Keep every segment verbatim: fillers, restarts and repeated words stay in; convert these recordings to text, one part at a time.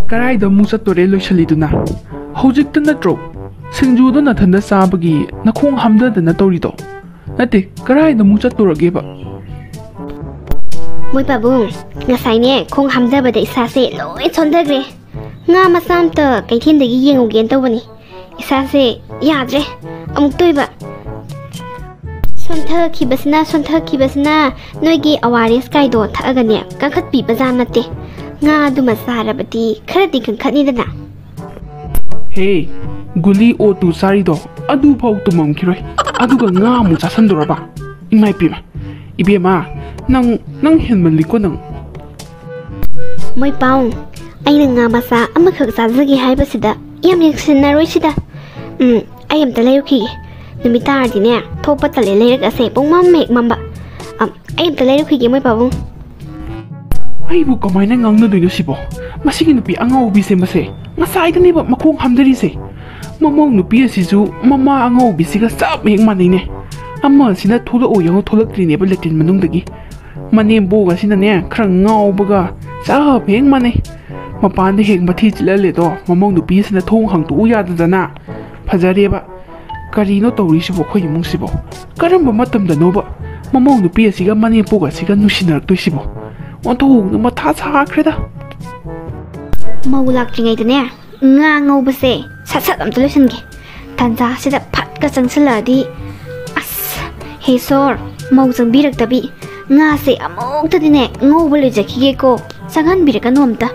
ꯀꯔꯥꯏꯗ ꯑꯃꯨꯛ ꯆꯠꯇꯣꯔꯦ ꯂꯣꯏꯁꯜꯂꯤꯗꯨꯅ? ꯍꯧꯖꯤꯛꯇ ꯅꯠꯇ꯭ꯔꯣ ꯁꯤꯡꯖꯨꯗꯣ ꯅꯊꯟꯗ ꯆꯥꯕꯒꯤ ꯅꯈꯣꯡ ꯍꯥꯝꯊꯗꯅ ꯇꯧꯔꯤꯗꯣ? ꯅꯠꯇꯦ, ꯀꯔꯥꯏꯗ ꯑꯃꯨꯛ ꯆꯠꯇꯣꯔꯒꯦꯕ? ꯃꯣꯏ ꯄꯥꯕꯨꯡ, ꯉꯁꯥꯏꯅꯦ ꯈꯣꯡ ꯍꯥꯝꯊꯕꯗ ꯏꯁꯥꯁꯦ ꯂꯣꯏ ꯁꯣꯟꯊꯈ꯭ꯔꯦ꯫ ꯉꯥ ꯃꯆꯥ ꯑꯝꯇ ꯀꯩꯊꯦꯜꯗꯒꯤ ꯌꯦꯡꯉꯨꯒꯦꯅ ꯇꯧꯕꯅꯤ꯫ ꯏꯁꯥꯁꯦ ꯌꯥꯗ꯭ꯔꯦ꯫ ꯑꯃꯨꯛꯇꯣꯏꯕ꯫ ꯁꯣꯟꯊꯈꯤꯕꯁꯤꯅ, ꯁꯣꯟꯊꯈꯤꯕꯁꯤꯅ ꯅꯣꯏꯒꯤ ꯑꯣ ꯑꯥꯔ ꯑꯦꯁ ꯀꯥꯏꯗꯣ ꯊꯛꯑꯒꯅꯦ ꯀꯟꯈꯠꯄꯤꯕꯖꯥꯠ ꯅꯠꯇꯦ꯫ ꯉꯥꯗꯨꯃ ꯆꯥꯔꯕꯗꯤ ꯈꯔꯗꯤ ꯀꯟꯈꯠꯅꯤꯗꯅ꯫ ꯍꯦ, ꯒꯨꯂꯤ ꯑꯣ ꯇꯨ ꯆꯥꯔꯤꯗꯣ ꯑꯗꯨꯐꯥꯎ ꯇꯨꯝꯃꯝꯈꯤꯔꯣꯏ, ꯑꯗꯨꯒ ꯉꯥ ꯑꯃꯨꯛ ꯆꯥꯁꯟꯗꯣꯔꯕ? ꯏꯃꯥ ꯏꯄꯦꯝꯃ, ꯏꯕꯦꯝꯃ, ꯅꯪ, ꯅꯪ ꯍꯦꯟꯃꯜꯂꯤꯀꯣ ꯅꯪ꯫ ꯃꯣꯏ ꯄꯥꯎ, ꯑꯩꯅ ꯉꯥ ꯃꯆꯥ ꯑꯃꯈꯛ ꯆꯥꯖꯒꯦ ꯍꯥꯏꯕꯁꯤꯗ ꯌꯥꯝ ꯌꯦꯡꯁꯤꯟꯅꯔꯣꯏꯁꯤꯗ꯫ ꯎꯝ, ꯑꯩ ꯑꯝꯇ ꯂꯩꯔꯨꯈꯤꯒꯦ꯫ ꯅꯨꯃꯤꯠ ꯇꯥꯔꯗꯤꯅꯦ ꯊꯣꯛꯄ ꯇꯜꯂꯦ, ꯂꯩꯔꯛ ꯑꯁꯦ ꯄꯨꯡꯃꯝ ꯍꯦꯛ ꯃꯝꯕ꯫ ꯑꯝ, ꯑꯩ ꯑꯝꯇ ꯂꯩꯔꯨꯈꯤꯒꯦ ꯃꯣꯏ ꯄꯥꯕꯨꯡ꯫ ꯑꯩꯕꯨ ꯀꯃꯥꯏꯅ ꯉꯥꯡꯅꯗꯣꯏꯅꯣ ꯁꯤꯕꯣ? ꯃꯁꯤꯒꯤ ꯅꯨꯄꯤ ꯑꯉꯥꯎꯕꯤꯁꯦ ꯃꯁꯦ ꯉꯁꯥꯏꯗꯅꯦꯕ ꯃꯈꯣꯡ ꯍꯥꯝꯊꯔꯤꯁꯦ꯫ ꯃꯃꯧ ꯅꯨꯄꯤ ꯑꯁꯤꯁꯨ ꯃꯃꯥ ꯑꯉꯥꯎꯕꯤꯁꯤꯒ ꯆꯞ ꯍꯦꯛ ꯃꯥꯟꯅꯩꯅꯦ꯫ ꯑꯃ ꯑꯁꯤꯅ ꯊꯣꯛꯂꯛꯑꯣ ꯌꯦꯡꯉꯣ ꯊꯣꯛꯂꯛꯇ꯭ꯔꯤꯅꯦꯕ ꯂꯦꯇ꯭ꯔꯤꯟ ꯃꯅꯨꯡꯗꯒꯤ꯫ ꯃꯅꯦꯝꯕꯣꯛ ꯑꯁꯤꯅꯅꯦ ꯈꯔ ꯉꯥꯎꯕꯒ ꯆꯞ ꯍꯦꯛ ꯃꯥꯟꯅꯩ꯫ ꯃꯄꯥꯟꯗ ꯍꯦꯛ ꯃꯊꯤ ꯆꯤꯠꯍꯜꯂꯦꯗꯣ, ꯃꯃꯧ ꯅꯨꯄꯤ ꯑꯁꯤꯅ ꯊꯣꯡ ꯍꯥꯡꯇꯣꯛꯎ ꯌꯥꯗꯗꯅ꯫ ꯐꯖꯔꯦꯕ꯫ ꯀꯔꯤꯅꯣ ꯇꯧꯔꯤꯁꯤꯕꯣ ꯑꯩꯈꯣꯏ ꯏꯃꯨꯡꯁꯤꯕꯣ? ꯀꯔꯝꯕ ꯃꯇꯝꯗꯅꯣꯕ ꯃꯃꯧ ꯅꯨꯄꯤ ꯑꯁꯤꯒ ꯃꯅꯦꯝꯄꯣꯛ ꯑꯁꯤꯒ ꯅꯨꯡꯁꯤꯅꯔꯛꯇꯣꯏꯁꯤꯕꯣ? ꯑꯣꯟꯊꯣꯛꯅ ꯃꯊꯥ ꯁꯥꯈ꯭ꯔꯦꯗ꯫ ꯃꯧ ꯂꯥꯛꯇ꯭ꯔꯤꯉꯩꯗꯅꯦ ꯉꯥ ꯉꯧꯕꯁꯦ ꯁꯠ ꯁꯠ ꯑꯝꯇ ꯂꯣꯏꯁꯤꯟꯒꯦ꯫ ꯇꯟꯖꯥꯁꯤꯗ ꯐꯠꯀ ꯆꯪꯁꯤꯜꯂꯛꯑꯗꯤ, ꯑꯁ, ꯍꯦ ꯁꯣꯔ, ꯃꯧ ꯆꯪꯕꯤꯔꯛꯇꯕꯤ, ꯉꯥꯁꯦ ꯑꯃꯨꯛꯇꯗꯤꯅꯦ ꯉꯧꯕ ꯂꯣꯏꯖꯈꯤꯒꯦꯀꯣ, ꯆꯪꯍꯟꯕꯤꯔꯛꯀꯅꯨ ꯑꯝꯇ꯫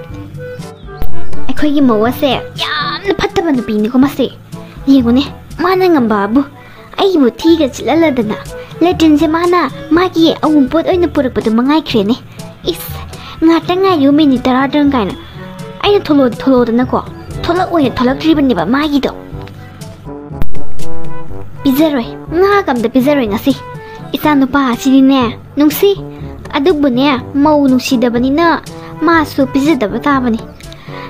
ꯑꯩꯈꯣꯏꯒꯤ ꯃꯧ ꯑꯁꯦ ꯌꯥꯝꯅ ꯐꯠꯇꯕ ꯅꯨꯄꯤꯅꯤꯀꯣ ꯃꯁꯦ꯫ ꯌꯦꯡꯉꯨꯅꯦ, ꯃꯥꯅ ꯉꯝꯕꯕꯨ꯫ ꯑꯩꯕꯨ ꯊꯤꯒ ꯆꯤꯠꯍꯜꯂꯗꯅ꯫ ꯂꯦꯇ꯭ꯔꯤꯟꯁꯦ ꯃꯥꯅ ꯃꯥꯒꯤ ꯑꯎꯟꯄꯣꯠ ꯑꯣꯏꯅ ꯄꯨꯔꯛꯄꯗꯨ ꯃꯉꯥꯏꯈ꯭ꯔꯦꯅꯦ꯫ ꯏꯁ, ꯉꯥꯛꯇꯪ ꯉꯥꯏꯌꯨ, ꯃꯤꯅꯤꯠ ꯇꯔꯥꯗꯪ ꯀꯥꯏꯅ꯫ ꯑꯩꯅ ꯊꯣꯂꯣ-, ꯊꯣꯂꯣꯗꯅꯀꯣ, ꯊꯣꯂꯛꯑꯣꯏꯅ ꯊꯣꯂꯛꯇ꯭ꯔꯤꯕꯅꯦꯕ ꯃꯥꯒꯤꯗꯣ꯫ ꯄꯤꯖꯔꯣꯏ, ꯉꯥꯒ ꯑꯝꯇ ꯄꯤꯖꯔꯣꯏ ꯉꯁꯤ꯫ ꯏꯆꯥ ꯅꯨꯄꯥ ꯑꯁꯤꯗꯤꯅꯦ ꯅꯨꯡꯁꯤ, ꯑꯗꯨꯕꯨꯅꯦ ꯃꯧ ꯅꯨꯡꯁꯤꯗꯕꯅꯤꯅ ꯃꯥꯁꯨ ꯄꯤꯖꯗꯕ ꯇꯥꯕꯅꯤ꯫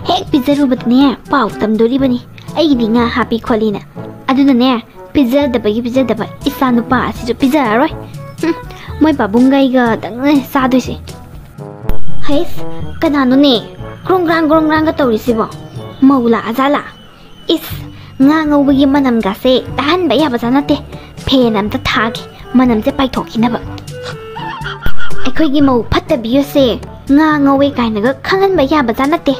ꯍꯦꯛ ꯄꯤꯖꯔꯨꯕꯗꯅꯦ ꯄꯥꯎ ꯇꯝꯗꯣꯔꯤꯕꯅꯤ, ꯑꯩꯒꯤꯗꯤ ꯉꯥ ꯍꯥꯞꯄꯤ ꯈꯣꯠꯂꯤꯅ꯫ ꯑꯗꯨꯅꯅꯦ ꯄꯤꯖꯗꯕꯒꯤ ꯄꯤꯖꯗꯕ, ꯏꯆꯥ ꯅꯨꯄꯥ ꯑꯁꯤꯁꯨ ꯄꯤꯖꯔꯔꯣꯏ꯫ ꯍꯨꯝ, ꯃꯣꯏ ꯄꯥꯕꯨꯡꯒ ꯑꯩꯒꯗꯪꯅꯦ ꯆꯥꯗꯣꯏꯁꯦ꯫ ꯍꯩꯁ, ꯀꯅꯥꯅꯣꯅꯦ? ꯒ꯭ꯔꯣꯡ ꯒ꯭ꯔꯥꯡ ꯒ꯭ꯔꯣꯡ ꯒ꯭ꯔꯥꯡꯒ ꯇꯧꯔꯤꯁꯤꯕꯣ? ꯃꯧ ꯂꯥꯛꯑꯖꯥꯠꯂꯥ? ꯏꯁ, ꯉꯥ ꯉꯧꯕꯒꯤ ꯃꯅꯝꯒꯥꯁꯦ ꯇꯥꯍꯟꯕ ꯌꯥꯕꯖꯥꯠ ꯅꯠꯇꯦ꯫ ꯐꯦꯟ ꯑꯝꯇ ꯊꯥꯒꯦ, ꯃꯅꯝꯁꯦ ꯄꯥꯏꯊꯣꯛꯈꯤꯅꯕ꯫ ꯑꯩꯈꯣꯏꯒꯤ ꯃꯧ ꯐꯠꯇꯕꯤ ꯑꯁꯦ ꯉꯥ ꯉꯧꯋꯦ ꯀꯥꯏꯅꯒ ꯈꯪꯍꯟꯕ ꯌꯥꯕꯖꯥꯠ ꯅꯠꯇꯦ꯫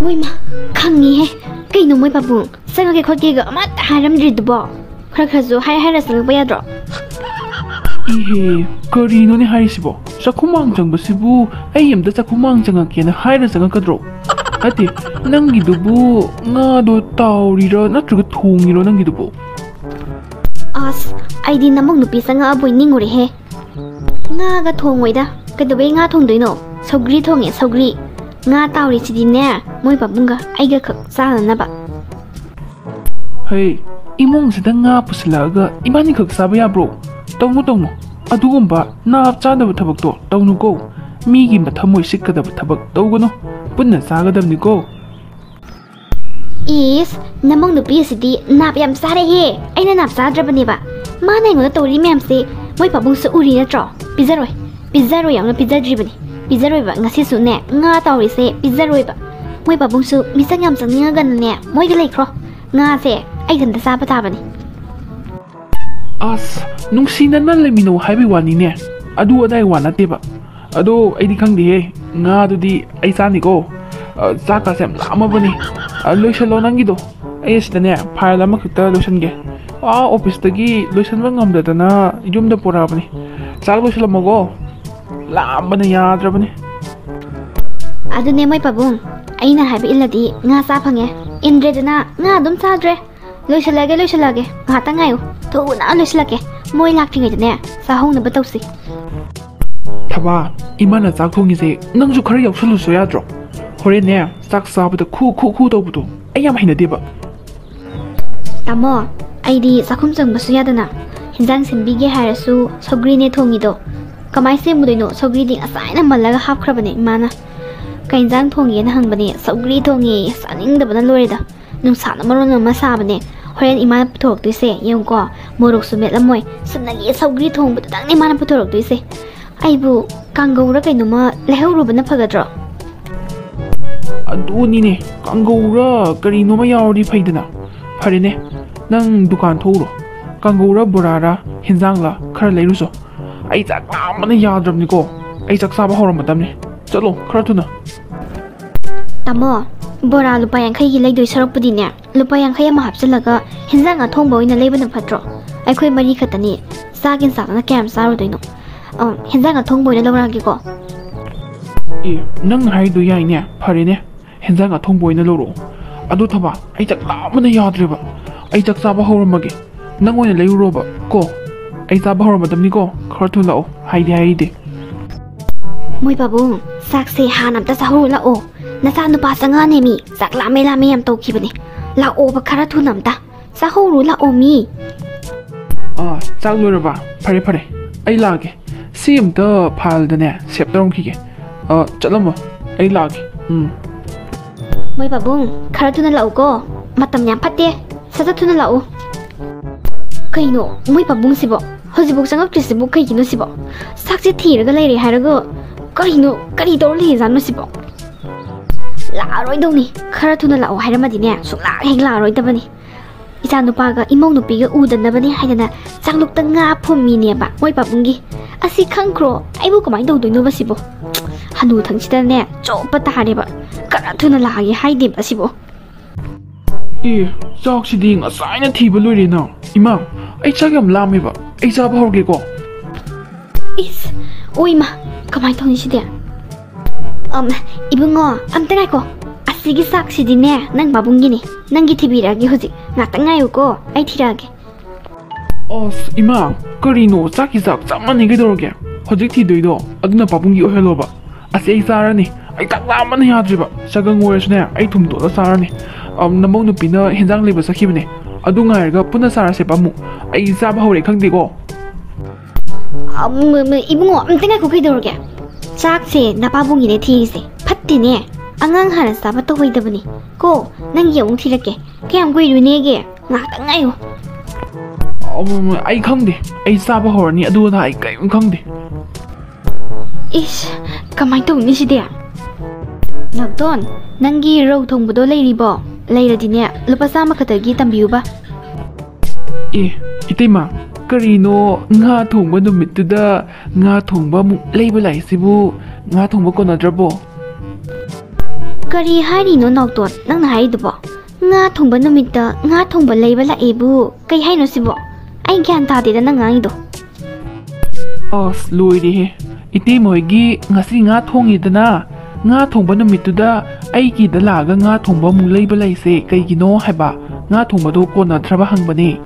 ꯃꯣꯏ ꯃꯥ, ꯈꯪꯉꯤꯍꯦ꯫ ꯀꯩꯅꯣ ꯃꯣꯏ ꯄꯥꯕꯨꯡ, ꯆꯪꯉꯛꯀꯦ ꯈꯣꯠꯀꯦꯒ ꯑꯃꯠꯇ ꯍꯥꯏꯔꯝꯗ꯭ꯔꯤꯗꯨꯕꯣ? ꯈꯔ ꯈꯔꯁꯨ ꯍꯥꯏ ꯍꯥꯏꯔ ꯆꯪꯉꯛꯄ ꯌꯥꯗ꯭ꯔꯣ? ꯏꯍꯦ, ꯀꯔꯤꯅꯣꯅꯦ ꯍꯥꯏꯔꯤꯁꯤꯕꯣ? ꯆꯥꯛꯈꯨꯃꯥꯡ ꯆꯪꯕꯁꯤꯕꯨ ꯑꯩ ꯑꯝꯇ ꯆꯥꯛꯈꯨꯃꯥꯡ ꯆꯪꯉꯛꯀꯦꯅ ꯍꯥꯏꯔ ꯆꯪꯉꯛꯀꯗ꯭ꯔꯣ? ꯅꯠꯇꯦ, ꯅꯪꯒꯤꯗꯨꯕꯨ ꯉꯥꯗꯣ ꯇꯥꯎꯔꯤꯔꯣ ꯅꯠꯇ꯭ꯔꯒ ꯊꯣꯡꯉꯤꯔꯣ ꯅꯪꯒꯤꯗꯨꯕꯨ? ꯑꯁ, ꯑꯩꯗꯤ ꯅꯃꯧ ꯅꯨꯄꯤ ꯆꯪꯉꯛꯑꯕꯣꯏ ꯅꯤꯡꯉꯨꯔꯦꯍꯦ꯫ ꯉꯥꯒ ꯊꯣꯡꯉꯣꯏꯗ꯫ ꯀꯩꯗꯧꯕꯩ ꯉꯥ ꯊꯣꯡꯗꯣꯏꯅꯣ? ꯁꯧꯒ꯭ꯔꯤ ꯊꯣꯡꯉꯦ, ꯁꯧꯒ꯭ꯔꯤ꯫ ꯉꯥ ꯇꯥꯎꯔꯤꯁꯤꯗꯤꯅꯦ, ꯃꯣꯏ ꯄꯥꯕꯨꯡꯒ ꯑꯩꯒ ꯈꯛ ꯆꯥꯅꯅꯕ꯫ ꯍꯩ, ꯏꯃꯨꯡꯁꯤꯗ ꯉꯥ ꯄꯨꯁꯤꯜꯂꯛꯑꯒ ꯏꯕꯥꯅꯤꯈꯛ ꯆꯥꯕ ꯌꯥꯕ꯭ꯔꯣ? ꯇꯧꯅꯨ, ꯇꯧꯅꯨ꯫ ꯑꯗꯨꯒꯨꯝꯕ ꯅꯥꯞ ꯆꯥꯗꯕ ꯊꯕꯛꯇꯣ ꯇꯧꯅꯨꯀꯣ꯫ ꯃꯤꯒꯤ ꯃꯊꯃꯣꯏ ꯁꯤꯠꯀꯗꯕ ꯊꯕꯛ ꯇꯧꯒꯅꯨ꯫ ꯄꯨꯟꯅ ꯆꯥꯒꯗꯕꯅꯤꯀꯣ꯫ ꯏꯁ, ꯅꯃꯧ ꯅꯨꯄꯤ ꯑꯁꯤꯗꯤ ꯅꯥꯞ ꯌꯥꯝ ꯆꯥꯔꯦꯍꯦ꯫ ꯑꯩꯅ ꯅꯥꯞ ꯆꯥꯗ꯭ꯔꯕꯅꯦꯕ꯫ ꯃꯥꯅ ꯑꯩꯉꯣꯟꯗ ꯇꯧꯔꯤ ꯃꯌꯥꯝꯁꯦ ꯃꯣꯏ ꯄꯥꯕꯨꯡꯁꯨ ꯎꯔꯤ ꯅꯠꯇ꯭ꯔꯣ? ꯄꯤꯖꯔꯣꯏ꯫ ꯄꯤꯖꯔꯣꯏ ꯌꯥꯝꯅ ꯄꯤꯖꯗ꯭ꯔꯤꯕꯅꯤ꯫ ꯄꯤꯖꯔꯣꯏꯕ꯫ ꯉꯁꯤꯁꯨꯅꯦ, ꯉꯥ ꯇꯥꯎꯔꯤꯁꯦ ꯄꯤꯖꯔꯣꯏꯕ꯫ ꯃꯣꯏ ꯄꯥꯕꯨꯡꯁꯨ ꯃꯤꯆꯪ ꯌꯥꯝ ꯆꯪꯅꯤꯡꯉꯒꯅꯅꯦ, ꯃꯣꯏꯗ ꯂꯩꯈ꯭ꯔꯣ꯫ ꯉꯥꯁꯦ ꯑꯩ ꯏꯊꯟꯇ ꯆꯥꯕ ꯇꯥꯕꯅꯤ꯫ ꯑꯁ, ꯅꯨꯡꯁꯤꯅꯅ ꯂꯩꯃꯤꯟꯅꯧ ꯍꯥꯏꯕꯩ ꯋꯥꯅꯤꯅꯦ, ꯑꯗꯨ ꯑꯗꯥꯏ ꯋꯥ ꯅꯠꯇꯦꯕ꯫ ꯑꯗꯣ ꯑꯩꯗꯤ ꯈꯪꯗꯦꯍꯦ, ꯉꯥꯗꯨꯗꯤ ꯑꯩ ꯆꯥꯅꯤꯀꯣ꯫ ꯑ, ꯆꯥꯛꯀꯥꯁꯦ ꯌꯥꯝ ꯂꯥꯝꯃꯕꯅꯤ꯫ ꯑ, ꯂꯣꯏꯁꯜꯂꯣ ꯅꯪꯒꯤꯗꯣ, ꯑꯩ ꯑꯁꯤꯗꯅꯦ ꯐꯥꯏꯜ ꯑꯃꯈꯛꯇ ꯂꯣꯏꯁꯟꯒꯦ꯫ ꯑꯥ, ꯑꯣꯐꯤꯁꯇꯒꯤ ꯂꯣꯏꯁꯟꯕ ꯉꯝꯗꯗꯅ ꯌꯨꯝꯗ ꯄꯨꯔꯛꯑꯕꯅꯤ꯫ ꯆꯥꯛ ꯂꯣꯏꯁꯜꯂꯝꯃꯣꯀꯣ, ꯂꯥꯝꯕꯅ ꯌꯥꯗ꯭ꯔꯕꯅꯤ꯫ ꯑꯗꯨꯅꯦ ꯃꯣꯏ ꯄꯥꯕꯨꯡ, ꯑꯩꯅ ꯍꯥꯏꯕ ꯏꯜꯂꯗꯤ ꯉꯥ ꯆꯥ ꯐꯪꯉꯦ, ꯏꯟꯗ꯭ꯔꯦꯗꯅ ꯉꯥ ꯑꯗꯨꯝ ꯆꯥꯗ꯭ꯔꯦ꯫ ꯂꯣꯏꯁꯤꯜꯂꯒꯦ, ꯂꯣꯏꯁꯤꯜꯂꯒꯦ꯫ ꯉꯥꯏꯍꯥꯛꯇꯪ ꯉꯥꯏꯌꯨ꯫ ꯊꯨꯅ ꯂꯣꯏꯁꯤꯜꯂꯛꯀꯦ꯫ ꯃꯣꯏ ꯂꯥꯛꯇ꯭ꯔꯤꯉꯩꯗꯅꯦ, ꯆꯥꯍꯧꯅꯕ ꯇꯧꯁꯤ꯫ ꯊꯕꯥ, ꯏꯃꯥꯅ ꯆꯥꯛ ꯊꯣꯡꯉꯤꯁꯦ ꯅꯪꯁꯨ ꯈꯔ ꯌꯥꯎꯁꯜꯂꯨꯁꯨ ꯌꯥꯗ꯭ꯔꯣ? ꯍꯣꯔꯦꯟꯅꯦ, ꯆꯥꯛ ꯆꯥꯕꯗ ꯈꯨ, ꯈꯨ, ꯈꯨ ꯇꯧꯕꯗꯣ ꯑꯩ ꯌꯥꯝ ꯍꯩꯅꯗꯦꯕ꯫ ꯇꯥꯃꯣ, ꯑꯩꯗꯤ ꯆꯥꯛꯈꯨꯝ ꯆꯪꯕꯁꯨ ꯌꯥꯗꯅ, ꯍꯤꯟꯖꯥꯡ ꯁꯦꯝꯕꯤꯒꯦ ꯍꯥꯏꯔꯁꯨ ꯁꯧꯒ꯭ꯔꯤꯅꯦ ꯊꯣꯡꯉꯤꯗꯣ꯫ ꯀꯃꯥꯏ ꯁꯦꯝꯃꯨꯗꯣꯏꯅꯣ? ꯁꯧꯒ꯭ꯔꯤꯗꯤ ꯉꯁꯥꯏꯅ ꯃꯜꯂꯒ ꯍꯥꯞꯈ꯭ꯔꯕꯅꯦ ꯏꯃꯥꯅ꯫ "ꯀꯩ ꯏꯟꯖꯥꯡ ꯊꯣꯡꯒꯦꯅ?" ꯍꯪꯕꯅꯦ꯫ "ꯁꯧꯒ꯭ꯔꯤ ꯊꯣꯡꯉꯦ"꯫ ꯆꯥꯅꯤꯡꯗꯕꯅ ꯂꯣꯏꯔꯦꯗ꯫ ꯅꯨꯡꯁꯥꯅ ꯃꯔꯣꯟ ꯑꯃ ꯁꯥꯕꯅꯦ꯫ ꯍꯣꯔꯦꯟ ꯏꯃꯥꯅ ꯄꯨꯊꯣꯔꯛꯇꯣꯏꯁꯦ ꯌꯦꯡꯉꯨꯀꯣ꯫ ꯃꯣꯔꯣꯛꯁꯨ ꯃꯦꯠꯂꯝꯃꯣꯏ꯫ ꯆꯨꯝꯅꯒꯤ ꯁꯧꯒ꯭ꯔꯤ ꯊꯣꯡꯕꯗꯨꯗꯪꯅꯦ ꯃꯥꯅ ꯄꯨꯊꯣꯔꯛꯇꯣꯏꯁꯦ꯫ ꯑꯩꯕꯨ ꯀꯥꯡꯒꯧꯔ ꯀꯩꯅꯣꯝꯃ ꯂꯩꯍꯧꯔꯨꯕꯅ ꯐꯒꯗ꯭ꯔꯣ? ꯑꯗꯨꯅꯤꯅꯦ, ꯀꯥꯡꯒꯧꯔ ꯀꯔꯤꯅꯣꯃ ꯌꯥꯎꯔꯗꯤ ꯐꯩꯗꯅ꯫ ꯐꯔꯦꯅꯦ, ꯅꯪ ꯗꯨꯀꯥꯟ ꯊꯣꯛꯎꯔꯣ꯫ ꯀꯥꯡꯒꯧꯔ ꯕꯣꯔꯥꯔ ꯍꯦꯟꯖꯥꯡꯂ ꯈꯔ ꯂꯩꯔꯨꯆꯣ꯫ ꯑꯩ ꯆꯥꯛ ꯂꯥꯝꯕꯅ ꯌꯥꯗ꯭ꯔꯕꯅꯤꯀꯣ꯫ ꯑꯩ ꯆꯥꯛ ꯆꯥꯕ ꯍꯧꯔꯝꯃꯗꯕꯅꯤ꯫ ꯆꯠꯂꯣ, ꯈꯔ ꯊꯨꯅ꯫ ꯇꯥꯃꯣ, ꯕꯣꯔꯥ ꯂꯨꯄꯥ ꯌꯥꯡꯈꯩꯒꯤ ꯂꯩꯗꯣꯏ ꯁꯔꯨꯛꯄꯨꯗꯤꯅꯦ, ꯂꯨꯄꯥ ꯌꯥꯡꯈꯩ ꯑꯃ ꯍꯥꯞꯆꯤꯜꯂꯒ ꯍꯦꯟꯖꯥꯡ ꯑꯊꯣꯡꯕ ꯑꯣꯏꯅ ꯂꯩꯕꯅ ꯐꯠꯇ꯭ꯔꯣ? ꯑꯩꯈꯣꯏ ꯃꯔꯤ ꯈꯛꯇꯅꯤ, ꯆꯥꯛ ꯌꯦꯟꯁꯥꯡꯅ ꯀꯌꯥꯝ ꯆꯥꯔꯨꯗꯣꯏꯅꯣ? ꯑ, ꯍꯦꯟꯖꯥꯡ ꯑꯊꯣꯡꯕ ꯑꯣꯏꯅ ꯂꯧꯔꯛꯑꯒꯦꯀꯣ꯫ ꯑꯦ, ꯅꯪ ꯍꯥꯏꯗꯣ ꯌꯥꯏꯅꯦ꯫ ꯐꯔꯦꯅꯦ, ꯍꯦꯟꯖꯥꯡ ꯑꯊꯣꯡꯕ ꯑꯣꯏꯅ ꯂꯧꯔꯛꯑꯣ꯫ ꯑꯗꯣ ꯊꯕꯥ, ꯑꯩ ꯆꯥꯛ ꯂꯥꯝꯕꯅ ꯌꯥꯗ꯭ꯔꯦꯕ꯫ ꯑꯩ ꯆꯥꯛ ꯆꯥꯕ ꯍꯧꯔꯝꯃꯒꯦ꯫ ꯅꯪ ꯑꯣꯏꯅ ꯂꯩꯔꯨꯔꯣꯕ ꯀꯣ꯫ ꯑꯩ ꯆꯥꯕ ꯍꯧꯔꯝꯃꯗꯕꯅꯤꯀꯣ꯫ ꯈꯔ ꯊꯨꯅ ꯂꯥꯛꯑꯣ, ꯍꯥꯏꯗꯤ ꯍꯥꯏꯗꯦ꯫ ꯃꯣꯏ ꯄꯥꯕꯨꯡ, ꯆꯥꯛꯁꯦ ꯍꯥꯟꯅ ꯑꯝꯇ ꯆꯥꯍꯧꯔꯨ ꯂꯥꯛꯑꯣ꯫ ꯅꯆꯥ ꯅꯨꯄꯥ ꯆꯪꯉꯛꯑꯅꯦ ꯃꯤ꯫ ꯆꯥꯛ ꯂꯥꯝꯃꯦ ꯂꯥꯝꯃꯦ ꯌꯥꯝ ꯇꯧꯈꯤꯕꯅꯦ꯫ ꯂꯥꯛꯑꯣꯕ ꯈꯔ ꯊꯨꯅ ꯑꯝꯇ꯫ ꯆꯥꯍꯧꯔꯨ ꯂꯥꯛꯑꯣ ꯃꯤ꯫ ꯑꯥ, ꯆꯥꯛ ꯂꯣꯏꯔꯕ? ꯐꯔꯦ, ꯐꯔꯦ꯫ ꯑꯩ ꯂꯥꯛꯑꯒꯦ꯫ ꯁꯤ ꯑꯝꯇ ꯐꯥꯏꯜꯗꯅꯦ ꯁꯦꯞ ꯇꯧꯔꯝꯈꯤꯒꯦ꯫ ꯑꯥ, ꯆꯠꯂꯝꯃꯣ꯫ ꯑꯩ ꯂꯥꯛꯑꯒꯦ꯫ ꯎꯝ꯫ ꯃꯣꯏ ꯄꯥꯕꯨꯡ, ꯈꯔ ꯊꯨꯅ ꯂꯥꯛꯎꯀꯣ꯫ ꯃꯇꯝ ꯌꯥꯝ ꯐꯠꯇꯦ꯫ ꯁꯠ ꯁꯠ ꯊꯨꯅ ꯂꯥꯛꯎ꯫ ꯀꯩꯅꯣ, ꯃꯣꯏ ꯄꯥꯕꯨꯡꯁꯤꯕꯣ? ꯍꯧꯖꯤꯛꯐꯥꯎ ꯆꯪꯉꯛꯇ꯭ꯔꯤꯁꯤꯕꯨ ꯀꯩꯒꯤꯅꯣ ꯁꯤꯕꯣ? ꯆꯥꯛꯁꯦ ꯊꯤꯔꯒ ꯂꯩꯔꯦ ꯍꯥꯏꯔꯒ ꯀꯩꯅꯣ, ꯀꯔꯤ ꯇꯧꯔ ꯂꯩꯔꯤꯖꯥꯠꯅꯣ ꯁꯤꯕꯣ? ꯂꯥꯛꯑꯔꯣꯏꯗꯧꯅꯤ꯫ ꯈꯔ ꯊꯨꯅ ꯂꯥꯛꯑꯣ ꯍꯥꯏꯔꯝꯃꯗꯤꯅꯦ, ꯁꯨꯡꯂꯥꯛ ꯍꯦꯛ ꯂꯥꯛꯑꯔꯣꯏꯗꯕꯅꯤ꯫ ꯏꯆꯥꯅꯨꯄꯥꯒ ꯏꯃꯧ ꯅꯨꯄꯤꯒ ꯎꯗꯅꯕꯅꯦ ꯍꯥꯏꯗꯅ ꯆꯥꯛꯂꯨꯛꯇ ꯉꯥ ꯐꯨꯝꯃꯤꯅꯦꯕ ꯃꯣꯏ ꯄꯥꯕꯨꯡꯒꯤ꯫ ꯑꯁꯤ ꯈꯪꯈ꯭ꯔꯣ? ꯑꯩꯕꯨ ꯀꯃꯥꯏꯅ ꯇꯧꯗꯣꯏꯅꯣꯕ ꯁꯤꯕꯣ? ꯍꯅꯨ ꯊꯪꯁꯤꯗꯅꯦ ꯆꯣꯞꯄ ꯇꯥꯔꯦꯕ꯫ ꯈꯔ ꯊꯨꯅ ꯂꯥꯛꯑꯒꯦ ꯍꯥꯏꯗꯦꯕ ꯁꯤꯕꯣ꯫ ꯑꯦ, ꯆꯥꯛꯁꯤꯗꯤ ꯉꯁꯥꯏꯅ ꯊꯤꯕ ꯂꯣꯏꯔꯦꯅ꯫ ꯏꯃꯥ, ꯑꯩ ꯆꯥꯛ ꯌꯥꯝ ꯂꯥꯝꯃꯦꯕ꯫ ꯑꯩ ꯆꯥꯕ ꯍꯧꯔꯒꯦꯀꯣ꯫ ꯏꯁ, ꯑꯣꯏꯃ, ꯀꯃꯥꯏꯅ ꯇꯧꯅꯤ ꯁꯤꯗꯤ? ꯑꯝ, ꯏꯕꯨꯡꯉꯣ, ꯑꯝꯇ ꯉꯥꯏꯀꯣ꯫ ꯑꯁꯤꯒꯤ ꯆꯥꯛꯁꯤꯗꯤꯅꯦ, ꯅꯪ ꯄꯥꯕꯨꯡꯒꯤꯅꯤ꯫ ꯅꯪꯒꯤ ꯊꯤꯕꯤꯔꯛꯑꯒꯦ ꯍꯧꯖꯤꯛ꯫ ꯉꯥꯛꯇꯪ ꯉꯥꯏꯌꯨꯀꯣ, ꯑꯩ ꯊꯤꯔꯛꯑꯒꯦ꯫ ꯑꯁ, ꯏꯃꯥ, ꯀꯔꯤꯅꯣ? ꯆꯥꯛꯀꯤ ꯆꯥꯛ ꯆꯞ ꯃꯥꯟꯅꯩ, ꯀꯩꯗꯧꯔꯒꯦ? ꯍꯧꯖꯤꯛ ꯊꯤꯗꯣꯏꯗꯣ ꯑꯗꯨꯅ ꯄꯥꯕꯨꯡꯒꯤ ꯑꯣꯏꯍꯜꯂꯣꯕ꯫ ꯑꯁꯤ ꯑꯩ ꯆꯥꯔꯅꯤ꯫ ꯑꯩ ꯆꯥꯛ ꯂꯥꯝꯕꯅ ꯌꯥꯗ꯭ꯔꯤꯕ꯫ ꯆꯒꯪ ꯑꯣꯏꯔꯁꯨꯅꯦ, ꯑꯩ ꯊꯨꯝ ꯇꯣꯠꯂ ꯆꯥꯔꯅꯤ꯫ ꯑꯝ, ꯅꯃꯧ ꯅꯨꯄꯤꯅ ꯍꯦꯟꯖꯥꯡ ꯂꯩꯕ ꯆꯠꯈꯤꯕꯅꯦ꯫ ꯑꯗꯨ ꯉꯥꯏꯔꯒ ꯄꯨꯟꯅ ꯆꯥꯔꯁꯦꯕ ꯑꯃꯨꯛ꯫ ꯑꯩ ꯆꯥꯕ ꯍꯧꯔꯦ ꯈꯪꯗꯦꯀꯣ꯫ ꯑꯝ, ꯏꯕꯨꯡꯉꯣ, ꯑꯝꯇ ꯉꯥꯏꯈꯣ, ꯀꯩꯗꯧꯔꯒꯦ? ꯆꯥꯛꯁꯦ ꯅꯄꯥꯕꯨꯡꯒꯤꯅꯦ ꯊꯤꯔꯤꯁꯦ꯫ ꯐꯠꯇꯦꯅꯦ꯫ ꯑꯉꯥꯡ ꯍꯥꯟꯅ ꯆꯥꯕ ꯇꯧꯍꯩꯗꯕꯅꯤ꯫ ꯀꯣ, ꯅꯪꯒꯤ ꯑꯃꯨꯛ ꯊꯤꯔꯛꯀꯦ꯫ ꯀꯌꯥꯝ ꯀꯨꯏꯔꯨꯅꯦꯒꯦ? ꯉꯥꯏꯍꯥꯛꯇꯪ ꯉꯥꯏꯌꯣ꯫ ꯑꯝ, ꯑꯩ ꯈꯪꯗꯦ꯫ ꯑꯩ ꯆꯥꯕ ꯍꯧꯔꯅꯤ꯫ ꯑꯗꯨ ꯑꯗꯥ ꯑꯩ ꯀꯔꯤꯝ ꯈꯪꯗꯦ꯫ ꯏꯁ, ꯀꯃꯥꯏꯅ ꯇꯧꯅꯤ ꯁꯤꯗꯤ? ꯅꯥꯎꯇꯣꯟ, ꯅꯪꯒꯤ ꯔꯧ ꯊꯣꯡꯕꯗꯣ ꯂꯩꯔꯤꯕꯣ? ꯂꯩꯔꯗꯤꯅꯦ, ꯂꯨꯄꯥ ꯆꯥꯝꯃ ꯈꯛꯇꯒꯤ ꯇꯝꯕꯤꯌꯨꯕ꯫ ꯑꯦ, ꯏꯇꯩꯃ, ꯀꯔꯤꯅꯣ, ꯉꯥ ꯊꯣꯡꯕ ꯅꯨꯃꯤꯠꯇꯨꯗ ꯉꯥ ꯊꯣꯡꯕ ꯑꯃꯨꯛ ꯂꯩꯕ ꯂꯥꯛꯏꯁꯤꯕꯨ? ꯉꯥ ꯊꯣꯡꯕ ꯀꯣꯟꯅꯗ꯭ꯔꯕꯣ? ꯀꯔꯤ ꯍꯥꯏꯔꯤꯅꯣ ꯅꯥꯎꯇꯣꯟ, ꯅꯪꯅ ꯍꯥꯏꯔꯤꯗꯨꯕꯣ? ꯉꯥ ꯊꯣꯡꯕ ꯅꯨꯃꯤꯠꯇ ꯉꯥ ꯊꯣꯡꯕ ꯂꯩꯕ ꯂꯥꯛꯑꯦꯕꯨ? ꯀꯩ ꯍꯥꯏꯅꯣ ꯁꯤꯕꯣ? ꯑꯩ ꯒ꯭ꯌꯥꯟ ꯇꯥꯗꯦꯗ ꯅꯪ ꯉꯥꯡꯉꯤꯗꯣ꯫ ꯑꯁ, ꯂꯣꯏꯔꯦꯍꯦ! ꯏꯇꯩꯃ ꯍꯣꯏꯒꯤ ꯉꯁꯤ ꯉꯥ ꯊꯣꯡꯉꯤꯗꯅ, ꯉꯥ ꯊꯣꯡꯕ ꯅꯨꯃꯤꯠꯇꯨꯗ ꯑꯩꯒꯤꯗ ꯂꯥꯛꯑꯒ ꯉꯥ ꯊꯣꯡꯕ ꯑꯃꯨꯛ ꯂꯩꯕ ꯂꯩꯁꯦ ꯀꯩꯒꯤꯅꯣ ꯍꯥꯏꯕ? ꯉꯥ ꯊꯣꯡꯕꯗꯣ ꯀꯣꯟꯅꯗ꯭ꯔꯕ ꯍꯪꯕꯅꯦ꯫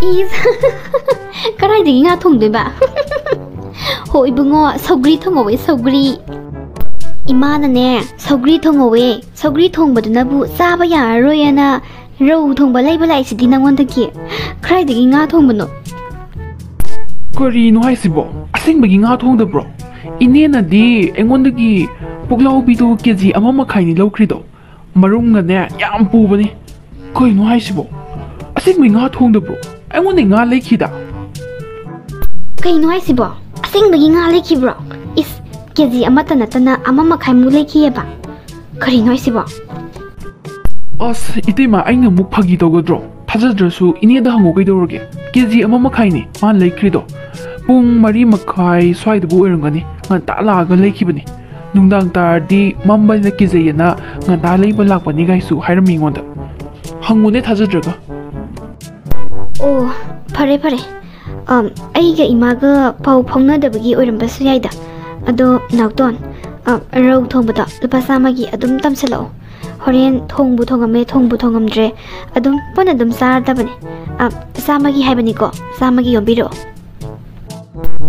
ꯏꯁ! ꯀꯗꯥꯏꯗꯒꯤ ꯉꯥ ꯊꯣꯡꯗꯣꯏꯕ? ꯍꯣ ꯏꯕꯨꯡꯉꯣ, ꯁꯧꯒ꯭ꯔꯤ ꯊꯣꯡꯍꯧꯋꯦ, ꯁꯧꯒ꯭ꯔꯤ꯫ ꯏꯃꯥꯅꯅꯦ, ꯁꯧꯒ꯭ꯔꯤ ꯊꯣꯡꯍꯧꯋꯦ, ꯁꯧꯒ꯭ꯔꯤ ꯊꯣꯡꯕꯗꯨꯅꯕꯨ ꯆꯥꯕ ꯌꯥꯔꯔꯣꯏꯅ ꯔꯧ ꯊꯣꯡꯕ ꯂꯩꯕ ꯂꯥꯛꯏꯁꯤꯗꯤ ꯅꯪꯉꯣꯟꯗꯒꯤ꯫ ꯀꯗꯥꯏꯗꯒꯤ ꯉꯥ ꯊꯣꯡꯕꯅꯣ? ꯀꯔꯤꯅꯣ ꯍꯥꯏꯁꯤꯕꯣ? ꯑꯁꯦꯡꯕꯒꯤ ꯉꯥ ꯊꯣꯡꯗꯕ꯭ꯔꯣ? ꯏꯅꯦꯅꯗꯤ ꯑꯩꯉꯣꯟꯗꯒꯤ ꯄꯨꯛꯂꯥꯎꯕꯤꯗꯣ ꯀꯦ ꯖꯤ ꯑꯃ ꯃꯈꯥꯏꯅꯤ ꯂꯧꯈ꯭ꯔꯤꯗꯣ꯫ ꯃꯔꯨꯝꯒꯅꯦ ꯌꯥꯝ ꯄꯨꯕꯅꯤ꯫ ꯀꯩꯅꯣ ꯍꯥꯏꯁꯤꯕꯣ? ꯑꯁꯦꯡꯕꯩ ꯉꯥ ꯊꯣꯡꯗꯕ꯭ꯔꯣ? ꯑꯩꯉꯣꯟꯗꯩ ꯉꯥ ꯂꯩꯈꯤꯗ꯫ ꯀꯩꯅꯣ ꯍꯥꯏꯁꯤꯕꯣ? ꯑꯁꯦꯡꯕꯒꯤ ꯉꯥ ꯂꯩꯈꯤꯕ꯭ꯔꯣ? ꯏꯁ, ꯀꯦ ꯖꯤ ꯑꯃꯠꯇ ꯅꯠꯇꯅ ꯑꯃ ꯃꯈꯥꯏꯃꯨꯛ ꯂꯩꯈꯤꯑꯕ꯫ ꯀꯔꯤꯅꯣ ꯍꯥꯏꯁꯤꯕꯣ? ꯑꯁ, ꯏꯇꯩꯃ, ꯑꯩꯅ ꯑꯃꯨꯛ ꯐꯥꯒꯤ ꯇꯧꯒꯗ꯭ꯔꯣ? ꯊꯥꯖꯗ꯭ꯔꯁꯨ ꯏꯅꯦꯗ ꯍꯪꯉꯣ ꯀꯩꯗꯧꯔꯒꯦ? ꯀꯦ ꯖꯤ ꯑꯃ ꯃꯈꯥꯏꯅꯤ ꯃꯥꯅ ꯂꯩꯈ꯭ꯔꯤꯗꯣ꯫ ꯄꯨꯡ ꯃꯔꯤ ꯃꯈꯥꯏ ꯁ꯭ꯋꯥꯏꯗꯕꯨ ꯑꯣꯏꯔꯝꯒꯅꯤ꯫ ꯉꯟꯇꯥ ꯂꯥꯛꯑꯒ ꯂꯩꯈꯤꯕꯅꯤ꯫ ꯅꯨꯡꯗꯥꯡ ꯇꯥꯔꯗꯤ ꯃꯝꯕꯅ ꯀꯤꯖꯩꯌꯦꯅ ꯉꯟꯇꯥ ꯂꯩꯕ ꯂꯥꯛꯄꯅꯤ ꯒꯥꯏꯁꯨ ꯍꯥꯏꯔꯝꯃꯤ ꯑꯩꯉꯣꯟꯗ꯫ ꯍꯪꯉꯨꯅꯦ ꯊꯥꯖꯗ꯭ꯔꯒ꯫ ꯑꯣ, ꯐꯔꯦ, ꯐꯔꯦ꯫ ꯑꯝ, ꯑꯩꯒ ꯏꯃꯥꯒ ꯄꯥꯎ ꯐꯥꯎꯅꯗꯕꯒꯤ ꯑꯣꯏꯔꯝꯕꯁꯨ ꯌꯥꯏꯗ꯫ ꯑꯗꯣ, ꯅꯥꯎꯇꯣꯟ, ꯑꯝ, ꯔꯧ ꯊꯣꯡꯕꯗꯣ ꯂꯨꯄꯥ ꯆꯥꯝꯃꯒꯤ ꯑꯗꯨꯝ ꯇꯝꯁꯤꯜꯂꯛꯑꯣ꯫ ꯍꯣꯔꯦꯟ ꯊꯣꯡꯕꯨ ꯊꯣꯡꯉꯝꯃꯦ, ꯊꯣꯡꯕꯨ ꯊꯣꯡꯉꯝꯗ꯭ꯔꯦ, ꯑꯗꯨꯝ ꯄꯨꯟꯅ ꯑꯗꯨꯝ ꯆꯥꯔꯗꯕꯅꯦ꯫ ꯑꯝ, ꯆꯥꯝꯃꯒꯤ ꯍꯥꯏꯕꯅꯤꯀꯣ, ꯆꯥꯝꯃꯒꯤ ꯌꯣꯝꯕꯤꯔꯛꯑꯣ꯫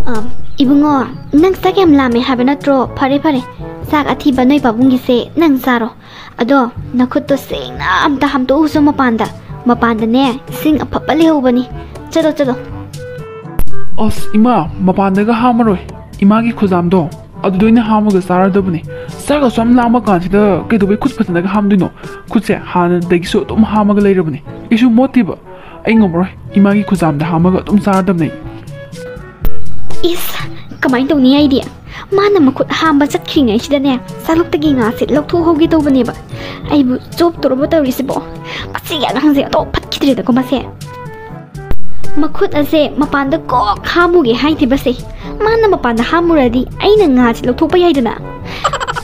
ꯑꯝ, ꯏꯕꯨꯡꯉꯣ, ꯅꯪ ꯆꯥꯛ ꯌꯥꯝ ꯂꯥꯝꯃꯦ ꯍꯥꯏꯕ ꯅꯠꯇ꯭ꯔꯣ? ꯐꯔꯦ, ꯐꯔꯦ, ꯆꯥꯛ ꯑꯊꯤꯕ ꯅꯣꯏ ꯄꯥꯕꯨꯡꯒꯤꯁꯦ ꯅꯪ ꯆꯥꯔꯣ꯫ ꯑꯗꯣ ꯅꯈꯨꯠꯇꯣ ꯁꯦꯡꯅ ꯑꯝꯇ ꯍꯥꯝꯇꯣꯛꯎꯁꯣ ꯃꯄꯥꯟꯗ꯫ ꯃꯄꯥꯟꯗꯅꯦ ꯏꯁꯤꯡ ꯑꯐꯕ ꯂꯩꯍꯧꯕꯅꯤ꯫ ꯆꯠꯂꯣ, ꯆꯠꯂꯣ꯫ ꯑꯁ, ꯏꯃꯥ, ꯃꯄꯥꯟꯗꯒ ꯍꯥꯝꯃꯔꯣꯏ꯫ ꯏꯃꯥꯒꯤ ꯈꯨꯖꯥꯝꯗꯣ ꯑꯗꯨꯗ ꯑꯣꯏꯅ ꯍꯥꯝꯃꯒ ꯆꯥꯔꯗꯕꯅꯦ꯫ ꯆꯥꯛ ꯑꯁꯨꯛ ꯌꯥꯝ ꯂꯥꯝꯃ ꯀꯥꯟꯁꯤꯗ ꯀꯩꯗꯧꯕꯩ ꯈꯨꯠ ꯐꯖꯅꯒ ꯍꯥꯝꯗꯣꯏꯅꯣ? ꯈꯨꯠꯁꯦ ꯍꯥꯟꯅꯗꯒꯤꯁꯨ ꯑꯗꯨꯝ ꯍꯥꯝꯃꯒ ꯂꯩꯔꯕꯅꯦ꯫ ꯀꯩꯁꯨ ꯃꯣꯠꯇꯦꯕ꯫ ꯑꯩ ꯉꯝꯃꯔꯣꯏ꯫ ꯏꯃꯥꯒꯤ ꯈꯨꯖꯥꯝꯗ ꯍꯥꯝꯃꯒ ꯑꯗꯨꯝ ꯆꯥꯔꯗꯕꯅꯦ꯫ ꯏꯁ, ꯀꯃꯥꯏꯅ ꯇꯧꯅꯤ ꯑꯩꯗꯤ? ꯃꯥꯅ ꯃꯈꯨꯠ ꯍꯥꯝꯕ ꯆꯠꯈ꯭ꯔꯤꯉꯩꯁꯤꯗꯅꯦ, ꯆꯥꯂꯨꯛꯇꯒꯤ ꯉꯥꯁꯦ ꯂꯧꯊꯣꯛꯍꯧꯒꯦ ꯇꯧꯕꯅꯦꯕ꯫ ꯑꯩꯕꯨ ꯆꯣꯞꯇꯣꯔꯕ ꯇꯧꯔꯤꯁꯤꯕꯣ꯫ ꯃꯁꯤꯒꯤ ꯑꯉꯥꯡꯁꯦ ꯑꯣꯟꯊꯣꯛ ꯐꯠꯈꯤꯗ꯭ꯔꯦꯗꯀꯣ ꯃꯁꯦ꯫ ꯃꯈꯨꯠ ꯑꯁꯦ ꯃꯄꯥꯟꯗ ꯀꯣꯛ ꯍꯥꯝꯃꯨꯒꯦ ꯍꯥꯏꯗꯦꯕꯁꯦ꯫ ꯃꯥꯅ ꯃꯄꯥꯟꯗ ꯍꯥꯝꯃꯨꯔꯗꯤ ꯑꯩꯅ ꯉꯥꯁꯦ ꯂꯧꯊꯣꯛꯄ ꯌꯥꯏꯗꯅ꯫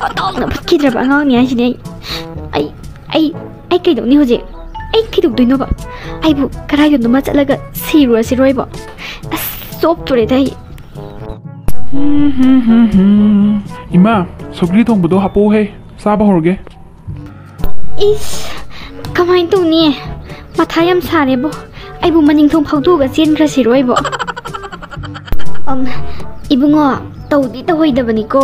ꯑꯣꯟꯊꯣꯛꯅ ꯐꯠꯈꯤꯗ꯭ꯔꯕ ꯑꯉꯥꯡꯅꯤ ꯍꯥꯏꯁꯤꯅꯦ ꯑꯩ꯫ ꯑꯩ, ꯑꯩ, ꯑꯩ ꯀꯩꯗꯧꯅꯤ ꯍꯧꯖꯤꯛ? ꯑꯩ ꯀꯩꯗꯧꯗꯣꯏꯅꯣꯕ? ꯑꯩꯕꯨ ꯀꯔꯥꯏꯗꯅꯣꯃ ꯆꯠꯂꯒ ꯁꯤꯔꯨꯔꯁꯤꯔꯣ ꯑꯩꯕꯣ? ꯑꯁ, ꯆꯣꯞꯇꯣꯔꯦꯗ ꯑꯩ꯫ ꯏꯃꯥ, ꯁꯧꯒ꯭ꯔꯤ ꯊꯣꯡꯕꯗꯣ ꯍꯥꯄꯛꯎꯍꯦ, ꯆꯥꯕ ꯍꯧꯔꯒꯦ꯫ ꯏꯁ, ꯀꯃꯥꯏꯅ ꯇꯧꯅꯤ? ꯃꯊꯥ ꯌꯥꯝ ꯁꯥꯔꯦꯕꯣ꯫ ꯑꯩꯕꯨ ꯃꯅꯤꯡ ꯊꯣꯡ ꯐꯥꯎꯗꯣꯛꯑꯒ ꯆꯦꯟꯈ꯭ꯔꯁꯤꯔꯣ ꯑꯩꯕꯣ? ꯑꯝ, ꯏꯕꯨꯡꯉꯣ, ꯇꯧꯗꯤ ꯇꯧꯍꯩꯗꯕꯅꯤꯀꯣ꯫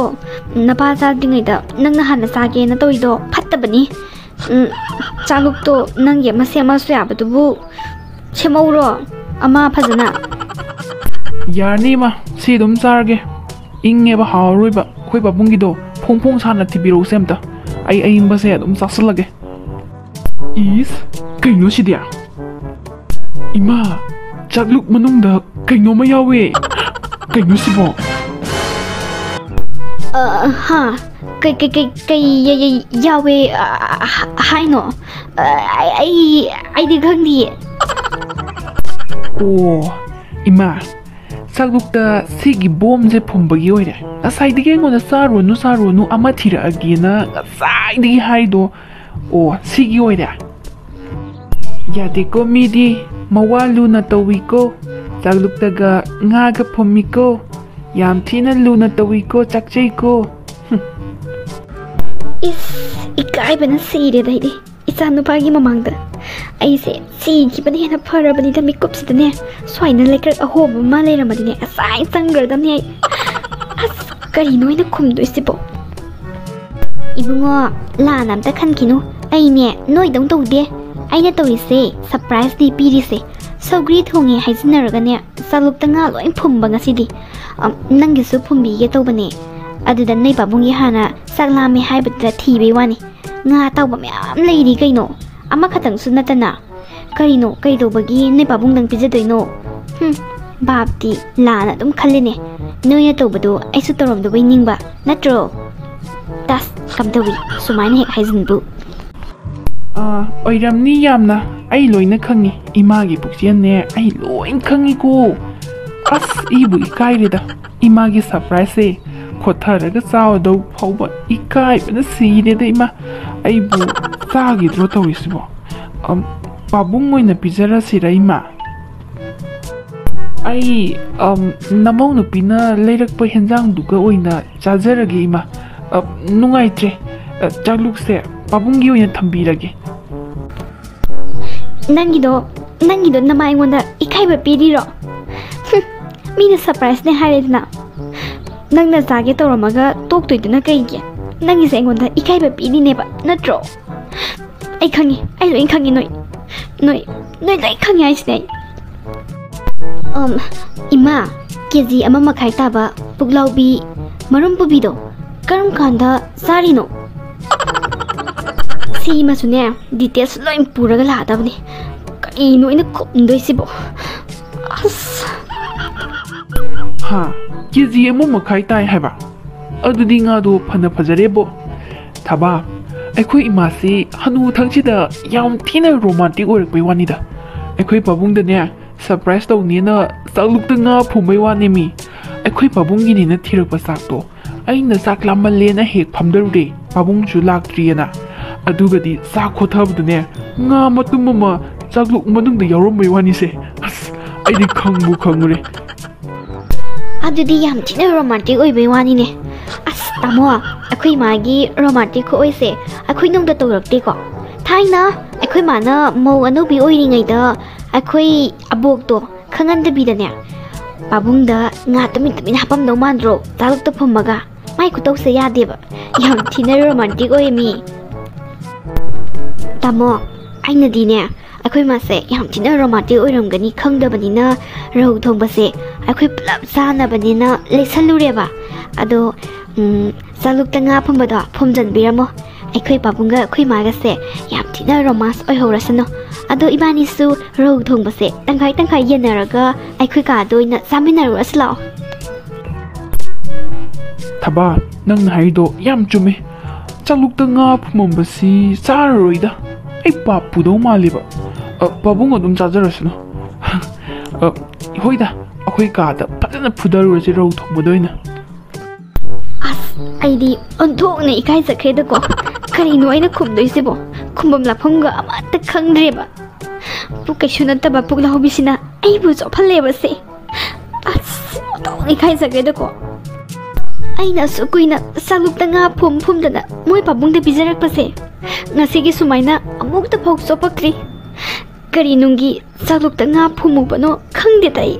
ꯅꯄꯥ ꯆꯥꯗ꯭ꯔꯤꯉꯩꯗ ꯅꯪꯅ ꯍꯥꯟꯅ ꯆꯥꯒꯦꯅ ꯇꯧꯔꯤꯗꯣ ꯐꯠꯇꯕꯅꯤ꯫ ꯎꯝ, ꯆꯥꯂꯨꯛꯇꯣ ꯅꯪꯒꯤ ꯑꯃ ꯁꯦꯝꯃꯁꯨ ꯌꯥꯕꯗꯨꯕꯨ ꯁꯦꯝꯍꯧꯔꯣ, ꯑꯃ ꯐꯖꯅ꯫ ꯌꯥꯔꯅꯤ ꯏꯃꯥ, ꯁꯤ ꯑꯗꯨꯝ ꯆꯥꯔꯒꯦ꯫ ꯏꯪꯉꯦꯕ, ꯍꯥꯎꯔꯔꯣꯏꯕ꯫ ꯑꯩꯈꯣꯏ ꯄꯥꯕꯨꯡꯒꯤꯗꯣ ꯐꯣꯡ ꯐꯣꯡ ꯁꯥꯅ ꯊꯤꯕꯤꯔꯛꯎꯁꯦ ꯑꯝꯇ꯫ ꯑꯩ ꯑꯏꯪꯕꯁꯦ ꯑꯗꯨꯝ ꯆꯥꯁꯤꯜꯂꯒꯦ꯫ ꯏꯁ, ꯀꯩꯅꯣ ꯁꯤꯗꯤ? ꯏꯃꯥ, ꯆꯥꯛꯂꯨꯛ ꯃꯅꯨꯡꯗ ꯀꯩꯅꯣꯝꯃ ꯌꯥꯎꯋꯦ꯫ ꯀꯩꯅꯣ ꯁꯤꯕꯣ? ꯑ, ꯍꯥ? ꯀꯩ, ꯀꯩ, ꯀꯩ, ꯀꯩ ꯌ-, ꯌ-, ꯌꯥꯎꯋꯦ? ꯑ, ꯍ-, ꯍꯥꯏꯅꯣ? ꯑ, ꯑꯩ, ꯑꯩ, ꯑꯩꯗꯤ ꯈꯪꯗꯤꯌꯦ꯫ ꯑꯣ, ꯏꯃꯥ, ꯆꯥꯛꯂꯨꯛꯇ ꯁꯤꯒꯤ ꯕꯣꯝꯁꯦ ꯐꯨꯝꯕꯒꯤ ꯑꯣꯏꯔꯦ꯫ ꯉꯁꯥꯏꯗꯒꯤ ꯑꯩꯉꯣꯟꯗ "ꯆꯥꯔꯨꯔꯅꯨ, ꯆꯥꯔꯨꯔꯅꯨ, ꯑꯃ ꯊꯤꯔꯛꯑꯒꯦꯅ" ꯉꯁꯥꯏꯗꯒꯤ ꯍꯥꯏꯗꯣ꯫ ꯑꯣ, ꯁꯤꯒꯤ ꯑꯣꯏꯔꯦ꯫ ꯌꯥꯗꯦꯀꯣ ꯃꯤꯗꯤ, ꯃꯋꯥ ꯂꯨꯅ ꯇꯧꯏꯀꯣ, ꯆꯥꯛꯂꯨꯛꯇꯒ ꯉꯥꯒ ꯐꯨꯝꯃꯤꯀꯣ, ꯌꯥꯝ ꯊꯤꯅ ꯂꯨꯅ ꯇꯧꯏꯀꯣ, ꯆꯥꯛꯆꯩꯀꯣ꯫ ꯍꯨꯝ꯫ ꯏꯁ, ꯏꯀꯥꯏꯕꯅ ꯁꯤꯔꯦꯗ ꯑꯩꯗꯤ ꯏꯆꯥ ꯅꯨꯄꯥꯒꯤ ꯃꯃꯥꯡꯗ꯫ ꯑꯩꯁꯦ ꯁꯤꯈꯤꯕꯅ ꯍꯦꯟꯅ ꯐꯔꯕꯅꯤꯗ, ꯃꯤꯀꯨꯞꯁꯤꯗꯅꯦ ꯁ꯭ꯋꯥꯏꯅ ꯂꯩꯀ꯭ꯔꯛ ꯑꯍꯣꯕ ꯑꯃ ꯂꯩꯔꯝꯃꯗꯤꯅꯦ ꯉꯁꯥꯏ ꯆꯪꯈ꯭ꯔꯗꯕꯅꯦ ꯑꯩ꯫ ꯑꯁ, ꯀꯔꯤꯅꯣ ꯑꯩꯅ ꯈꯨꯝꯗꯣꯏꯁꯤꯕꯣ? ꯏꯕꯨꯡꯉꯣ, ꯂꯥꯟꯅ ꯑꯝꯇ ꯈꯟꯈꯤꯅꯨ꯫ ꯑꯩꯅꯦ ꯅꯣꯏꯗꯧ ꯇꯧꯗꯦ꯫ ꯑꯩꯅ ꯇꯧꯔꯤꯁꯦ ꯁꯔꯄ꯭ꯔꯥꯏꯖꯅꯤ ꯄꯤꯔꯤꯁꯦ꯫ ꯁꯧꯒ꯭ꯔꯤ ꯊꯣꯡꯉꯦ ꯍꯥꯏꯖꯤꯟꯅꯔꯒꯅꯦ, ꯆꯥꯛꯂꯨꯛꯇ ꯉꯥ ꯂꯣꯏ ꯐꯨꯝꯕ ꯉꯁꯤꯗꯤ꯫ ꯑꯝ, ꯅꯪꯒꯤꯁꯨ ꯐꯨꯝꯕꯤꯒꯦ ꯇꯧꯕꯅꯦ꯫ ꯑꯗꯨꯗ ꯅꯣꯏ ꯄꯥꯕꯨꯡꯒꯤ ꯍꯥꯟꯅ ꯆꯥꯛ ꯂꯥꯝꯃꯦ ꯍꯥꯏꯕꯗꯨꯗ ꯊꯤꯕꯩ ꯋꯥꯅꯤ꯫ ꯉꯥ ꯑꯇꯥꯎꯕ ꯃꯌꯥꯝ ꯂꯩꯔꯤ ꯀꯩꯅꯣ, ꯑꯃꯈꯛꯇꯪꯁꯨ ꯅꯠꯇꯅ꯫ ꯀꯔꯤꯅꯣ, ꯀꯩꯗꯧꯕꯒꯤ ꯅꯣꯏ ꯄꯥꯕꯨꯡꯗꯪ ꯄꯤꯖꯗꯣꯏꯅꯣ? ꯍꯨꯝ, ꯚꯥꯞꯇꯤ ꯂꯥꯟꯅ ꯑꯗꯨꯝ ꯈꯜꯂꯤꯅꯦ꯫ ꯅꯣꯏꯅ ꯇꯧꯕꯗꯣ ꯑꯩꯁꯨ ꯇꯧꯔꯝꯗꯕꯩ ꯅꯤꯡꯕ ꯅꯠꯇ꯭ꯔꯣ? ꯇꯁ, ꯀꯝꯗꯧꯏ ꯁꯨꯃꯥꯏꯅ ꯍꯦꯛ ꯍꯥꯏꯖꯤꯟꯕꯨ? ꯑꯥ, ꯑꯣꯏꯔꯝꯅꯤ ꯌꯥꯝꯅ꯫ ꯑꯩ ꯂꯣꯏꯅ ꯈꯪꯉꯤ꯫ ꯏꯃꯥꯒꯤ ꯄꯨꯛꯆꯦꯜꯅꯦ ꯑꯩ ꯂꯣꯏ ꯈꯪꯉꯤꯀꯣ꯫ ꯑꯁ, ꯑꯩꯕꯨ ꯏꯀꯥꯏꯔꯦꯗ꯫ ꯏꯃꯥꯒꯤ surpriseꯁꯦ ꯈꯣꯠꯊꯔꯒ ꯆꯥꯎꯗꯧ ꯐꯥꯎꯕ ꯏꯀꯥꯏꯕꯅ ꯁꯤꯔꯦꯗ ꯏꯃꯥ꯫ ꯑꯩꯕꯨ ꯆꯥꯈꯤꯗ꯭ꯔꯣ ꯇꯧꯔꯤꯁꯤꯕꯣ? ꯑꯝ, ꯄꯥꯕꯨꯡ ꯑꯣꯏꯅ ꯄꯤꯖꯔꯁꯤꯔ ꯏꯃꯥ? ꯑꯩ, ꯑꯝ, ꯅꯃꯧ ꯅꯨꯄꯤꯅ ꯂꯩꯔꯛꯄ ꯍꯦꯟꯖꯥꯡꯗꯨꯒ ꯑꯣꯏꯅ ꯆꯥꯖꯔꯒꯦ ꯏꯃꯥ꯫ ꯑ, ꯅꯨꯡꯉꯥꯏꯇ꯭ꯔꯦ꯫ ꯑ, ꯆꯥꯛꯂꯨꯛꯁꯦ ꯄꯥꯕꯨꯡꯒꯤ ꯑꯣꯏꯅ ꯊꯝꯕꯤꯔꯒꯦ꯫ ꯅꯪꯒꯤꯗꯣ, ꯅꯪꯒꯤꯗꯣ ꯅꯃꯥ ꯑꯩꯉꯣꯟꯗ ꯏꯀꯥꯏꯕ ꯄꯤꯔꯤꯔꯣ? ꯍꯨꯝ, ꯃꯤꯅ surpriseꯅꯦ ꯍꯥꯏꯔꯦꯗꯅ, ꯅꯪꯅ ꯆꯥꯒꯦ ꯇꯧꯔꯝꯃꯒ ꯇꯣꯛꯇꯣꯏꯗꯨꯅ ꯀꯩꯒꯤ? ꯅꯪꯒꯤꯁꯦ ꯑꯩꯉꯣꯟꯗ ꯏꯀꯥꯏꯕ ꯄꯤꯔꯤꯅꯦꯕ, ꯅꯠꯇ꯭ꯔꯣ? ꯑꯩ ꯈꯪꯉꯤ, ꯑꯩ ꯂꯣꯏ ꯈꯪꯉꯤ꯫ ꯅꯣꯏ, ꯅꯣꯏ, ꯅꯣꯏ ꯂꯣꯏ ꯈꯪꯉꯤ ꯍꯥꯏꯁꯤꯅꯦ ꯑꯩ꯫ ꯑꯝ, ꯏꯃꯥ, ꯀꯦ ꯖꯤ ꯑꯃ ꯃꯈꯥꯏ ꯇꯥꯕ ꯄꯨꯛꯂꯥꯎꯕꯤ ꯃꯔꯨꯝ ꯄꯨꯕꯤꯗꯣ ꯀꯔꯝ ꯀꯥꯟꯗ ꯆꯥꯔꯤꯅꯣ? ꯁꯤꯃꯁꯨꯅꯦ, details ꯂꯣꯏ ꯄꯨꯔꯒ ꯂꯥꯛꯑꯗꯕꯅꯤ꯫ ꯀꯔꯤꯅꯣ ꯑꯩꯅ ꯈꯨꯝꯗꯣꯏꯁꯤꯕꯣ? ꯑꯁ꯫ ꯍꯥ? ꯀꯦ ꯖꯤ ꯑꯃ ꯃꯈꯥꯏ ꯇꯥꯏ ꯍꯥꯏꯕ? ꯑꯗꯨꯗꯤ ꯉꯥꯗꯣ ꯐꯅ ꯐꯖꯔꯦꯕꯣ꯫ ꯊꯕꯥ, ꯑꯩꯈꯣꯏ ꯏꯃꯥꯁꯤ ꯍꯅꯨ ꯊꯪꯁꯤꯗ ꯌꯥꯝ ꯊꯤꯅ romantic ꯑꯣꯏꯔꯛꯄꯩ ꯋꯥꯅꯤꯗ꯫ ꯑꯩꯈꯣꯏ ꯄꯥꯕꯨꯡꯗꯅꯦ surprise ꯇꯧꯅꯦꯅ ꯆꯥꯛꯂꯨꯛꯇ ꯉꯥ ꯐꯨꯝꯕꯩ ꯋꯥꯅꯦꯃꯤ꯫ ꯑꯩꯈꯣꯏ ꯄꯥꯕꯨꯡꯒꯤꯅꯦꯅ ꯊꯤꯔꯛꯄ ꯆꯥꯛꯇꯣ ꯑꯩꯅ ꯆꯥꯛ ꯂꯥꯝꯃꯜꯂꯦꯅ ꯍꯦꯛ ꯐꯝꯗꯔꯨꯔꯦ, ꯄꯥꯕꯨꯡꯁꯨ ꯂꯥꯛꯇ꯭ꯔꯤꯑꯅ꯫ ꯑꯗꯨꯒꯗꯤ ꯆꯥꯛ ꯈꯣꯊꯕꯗꯨꯅꯦ, ꯉꯥ ꯃꯇꯨꯝ ꯑꯃ ꯆꯥꯛꯂꯨꯛ ꯃꯅꯨꯡꯗ ꯌꯥꯎꯔꯝꯕꯩ ꯋꯥꯅꯤꯁꯦ꯫ ꯑꯁ, ꯑꯩꯗꯤ ꯈꯪꯕꯨ ꯈꯪꯉꯨꯔꯦ꯫ ꯑꯗꯨꯗꯤ ꯌꯥꯝ ꯊꯤꯅ romantic ꯑꯣꯏꯕꯩ ꯋꯥꯅꯤꯅꯦ꯫ ꯑꯁ, ꯇꯥꯃꯣ, ꯑꯩꯈꯣꯏ ꯏꯃꯥꯒꯤ romantic ꯈꯨꯑꯣꯏꯁꯦ ꯑꯩꯈꯣꯏ ꯅꯨꯡꯗ ꯇꯧꯔꯛꯇꯦꯀꯣ꯫ ꯊꯥꯏꯅ ꯑꯩꯈꯣꯏ ꯃꯥꯅ ꯃꯧ ꯑꯅꯧꯕꯤ ꯑꯣꯏꯔꯤꯉꯩꯗ ꯑꯩꯈꯣꯏ ꯑꯕꯣꯛꯇꯣ ꯈꯪꯍꯟꯗꯕꯤꯗꯅꯦ, ꯄꯥꯕꯨꯡꯗ ꯉꯥ ꯇꯨꯃꯤꯟ ꯇꯨꯃꯤꯟ ꯍꯥꯞꯄꯝꯗꯧ ꯃꯥꯟꯗ꯭ꯔꯣ? ꯆꯥꯂꯨꯛꯇ ꯐꯨꯝꯃꯒ꯫ ꯃꯥꯏ ꯈꯨꯇꯧꯁꯦ ꯌꯥꯗꯦꯕ꯫ ꯌꯥꯝ ꯊꯤꯅ romantic ꯑꯣꯏꯌꯦ ꯃꯤ꯫ ꯇꯥꯃꯣ, ꯑꯩꯅꯗꯤꯅꯦ, ꯑꯩꯈꯣꯏ ꯃꯥꯁꯦ ꯌꯥꯝ ꯊꯤꯅ romantic ꯑꯣꯏꯔꯝꯒꯅꯤ ꯈꯪꯗꯕꯅꯤꯅ, ꯔꯧ ꯊꯣꯡꯕꯁꯦ ꯑꯩꯈꯣꯏ ꯄꯨꯂꯞ ꯆꯥꯅꯕꯅꯤꯅ ꯂꯩꯁꯜꯂꯨꯔꯦꯕ꯫ ꯑꯗꯣ, ꯎꯝ, ꯆꯥꯂꯨꯛꯇ ꯉꯥ ꯐꯨꯝꯕꯗꯣ ꯐꯨꯝꯖꯟꯕꯤꯔꯝꯃꯣ꯫ ꯑꯩꯈꯣꯏ ꯄꯥꯕꯨꯡꯒ ꯑꯩꯈꯣꯏ ꯃꯥꯒꯁꯦ ꯌꯥꯝ ꯊꯤꯅ romance ꯑꯣꯏꯍꯧꯔꯁꯅꯨ꯫ ꯑꯗꯣ ꯏꯕꯥꯅꯤꯁꯨ ꯔꯧ ꯊꯣꯡꯕꯁꯦ ꯇꯪꯈꯥꯏ ꯇꯪꯈꯥꯏ ꯌꯦꯟꯅꯔꯒ ꯑꯩꯈꯣꯏ ꯀꯥꯗ ꯑꯣꯏꯅ ꯆꯥꯃꯤꯟꯅꯔꯨꯔꯁꯤ ꯂꯥꯛꯑꯣ꯫ ꯑꯕꯥ, ꯅꯪꯅ ꯍꯥꯏꯔꯤꯗꯣ ꯌꯥꯝ ꯆꯨꯝꯃꯦ꯫ ꯆꯥꯛꯂꯨꯛꯇ ꯉꯥ ꯐꯨꯝꯃꯝꯕꯁꯤ ꯆꯥꯔꯔꯣꯏꯗ꯫ ꯑꯩ ꯄꯥꯞ ꯄꯨꯗꯧ ꯃꯥꯜꯂꯦꯕ꯫ ꯑ, ꯄꯥꯕꯨꯡ ꯑꯗꯨꯝ ꯆꯥꯖꯔꯁꯅꯨ꯫ ꯑ, ꯍꯣꯏꯗ, ꯑꯩꯈꯣꯏ ꯀꯥꯗ ꯐꯖꯅ ꯐꯨꯗꯔꯨꯔꯁꯤ ꯔꯧ ꯊꯣꯡꯕꯗ ꯑꯣꯏꯅ꯫ ꯑꯁ, ꯑꯩꯗꯤ ꯑꯣꯟꯊꯣꯛꯅ ꯏꯀꯥꯏꯖꯈ꯭ꯔꯦꯗꯀꯣ꯫ ꯀꯔꯤꯅꯣ ꯑꯩꯅ ꯈꯨꯝꯗꯣꯏꯁꯤꯕꯣ? ꯈꯨꯝꯐꯝ ꯂꯥꯛꯐꯝꯒ ꯑꯃꯠꯇ ꯈꯪꯗ꯭ꯔꯦꯕ꯫ ꯄꯨꯛ ꯀꯩꯁꯨ ꯅꯠꯇꯕ ꯄꯨꯛꯂꯥꯎꯕꯤꯁꯤꯅ ꯑꯩꯕꯨ ꯆꯣꯞꯍꯜꯂꯦꯕꯁꯦ꯫ ꯑꯁ, ꯑꯣꯟꯊꯣꯛꯅ ꯏꯀꯥꯏꯖꯈ꯭ꯔꯦꯗꯀꯣ꯫ ꯑꯩꯅ ꯑꯁꯨꯛ ꯀꯨꯏꯅ ꯆꯥꯛꯂꯨꯛꯇ ꯉꯥ ꯐꯨꯝ ꯐꯨꯝꯗꯅ ꯃꯣꯏ ꯄꯥꯕꯨꯡꯗ ꯄꯤꯖꯔꯛꯄꯁꯦ, ꯉꯁꯤꯒꯤ ꯁꯨꯃꯥꯏꯅ ꯑꯃꯨꯛꯇ ꯐꯥꯎ ꯆꯣꯞꯄꯛꯇ꯭ꯔꯤ꯫ ꯀꯔꯤ ꯅꯨꯡꯒꯤ ꯆꯥꯛꯂꯨꯛꯇ ꯉꯥ ꯐꯨꯝꯃꯨꯕꯅꯣ ꯈꯪꯗꯦꯗ ꯑꯩ꯫